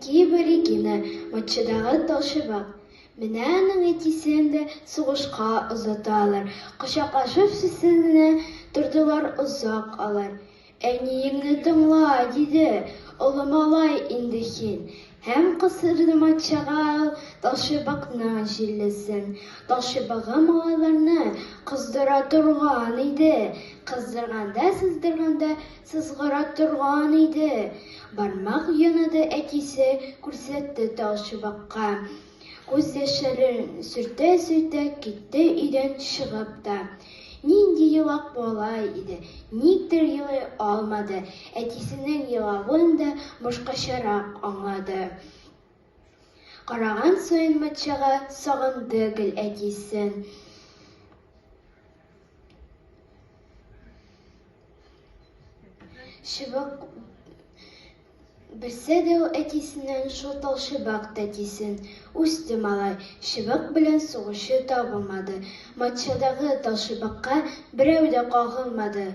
Әти Боригина, матчадагы талчыбык. Менә аның әтисен дә сугышка озаталар. Кочаклашып сүзсез генә тордылар озак алар. Әниеңне тыңла, диде, олы малай инде һин. Һәм кысырды матчага ул талчыбыкның җиллесен. Талчыбыгы малайларны кыздыра торган иде. Кыздырганда, сыздырганда сызгыра торган иде. Бармак янады әтисе күрсәтте талчыбыкка. Күз яшьләрен сөртә-сөртә китте өйдән чыгып та. Нинди елак бала иде, никтер елый алмады, әтисенең елавын да башкачарак аңлады. Караган саен матчага сагынды гел әтисен. Чыбык Белсә дә ул әтисеннән шул талчыбак тәтисен. Үсте малай, чыбык белән сугучы табылмады. Матчадагы талчыбыкка берәү дә кагылмады.